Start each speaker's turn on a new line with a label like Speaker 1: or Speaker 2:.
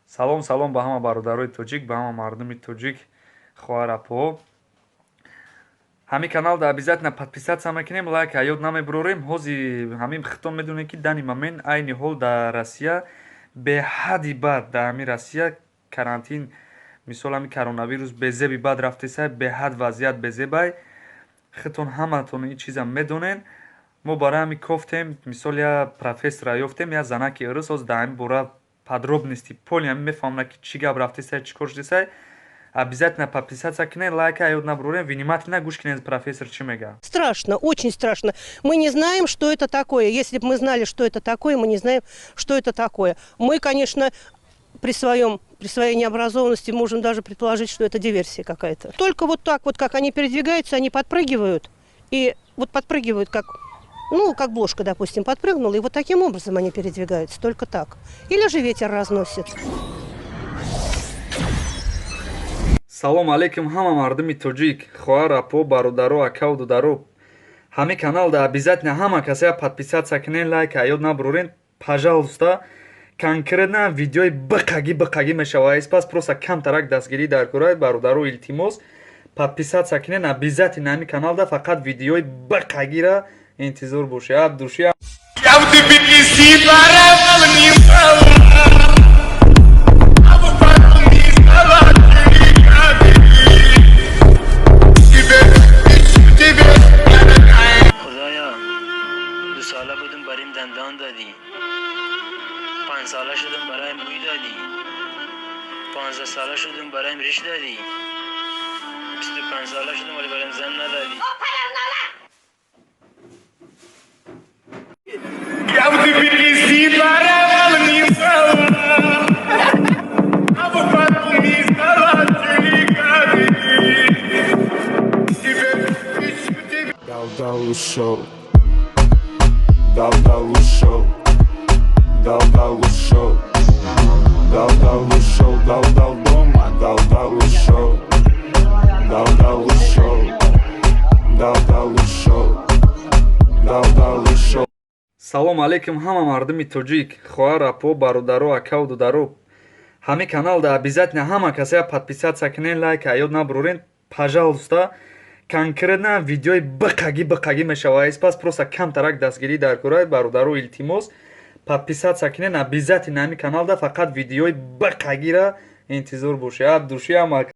Speaker 1: Салом, салом ба ҳама бародарои тоҷик, ба ҳама мардуми тоҷик, хоҳар, апоҳо. Ҳамин каналда обязательно подписаться мекунем, лайк аёд намебурорем. Ҳози ҳамин хитон медонем, ки данный момент, айни ҳол дар Россия беҳадди бад, дар ҳамин Россия карантин, мисол, ҳамин коронавирус безеби бад рафтеса, беҳад вазъият безебай. Хитон ҳаматон ин чиза медонен. Мо барои ҳамин кофтем, мисол, я профессора ёфтем, я занаки ырыс. Ҳозир дар ҳамин бора подробности полный ҳамин мефаҳмонад, ки чӣ гап рафтесай, чӣ кор шудесай. Обязательно подписаться кунед, лайка ёд набурорем, внимательно гӯш кунед, профессор чӣ мега.
Speaker 2: Страшно, очень страшно. Мы не знаем, что это такое. Если бы мы знали, что это такое, мы не знаем, что это такое. Мы, конечно, при своей необразованности можем даже предположить, что это диверсия какая-то. Только вот так вот, как они передвигаются, они подпрыгивают. И вот подпрыгивают, как, ну, как блошка, допустим, подпрыгнула. И вот таким образом они передвигаются, только так. Или же ветер разносит.
Speaker 1: Салом алейкум, ҳама мардуми тоҷик, хоҳар, апо, бародаро, акаву дударо. Ҳамин каналда обязательно ҳама касая подписаться кунен, лайк аёд набурорен, пожалуйста. Конкретно видеои биқагӣ биқагӣ мешава. Испас просто камтарак дастгирӣ дар кораи, бародаро, илтимос, подписаться кунен обязательно. Ҳамин каналда фақат видеои биқагира интизор бошед. От души.
Speaker 3: Я в Тбилиси барабан.
Speaker 4: خدایا، 2 ساله بودم بریم دندان دادی، 5 ساله شدم برایم موی دادی، 15 ساله شدم برایم ریش دادی، 25 ساله شدم ولی برایم زن ندادی.
Speaker 3: Я в Тбилиси барабан.
Speaker 5: Дал, дал, ушел. Дал, дал, ушел. Дал, дал, ушел. Дал, дал, ушел. Дал, дал, дома. Дал, дал, ушел. Дал, дал, ушел. Дал, дал, ушел. Дал, дал, ушел.
Speaker 1: Салом алейкум, ҳама мардуми тоҷик, хоҳар, апо, бародаро, акаву дударо. Ҳамин каналда обязательно ҳама касая подписаться кунен, лайк аёд набурорен, пожалуйста. Конкретно видеои биқагӣ биқагӣ мешава. Испас просто камтарак дастгирӣ дар кораи, бародаро, илтимос, подписаться кунен обязательно. Ҳамин каналда фақат видеои биқагира интизор бошед. От души, ҳама.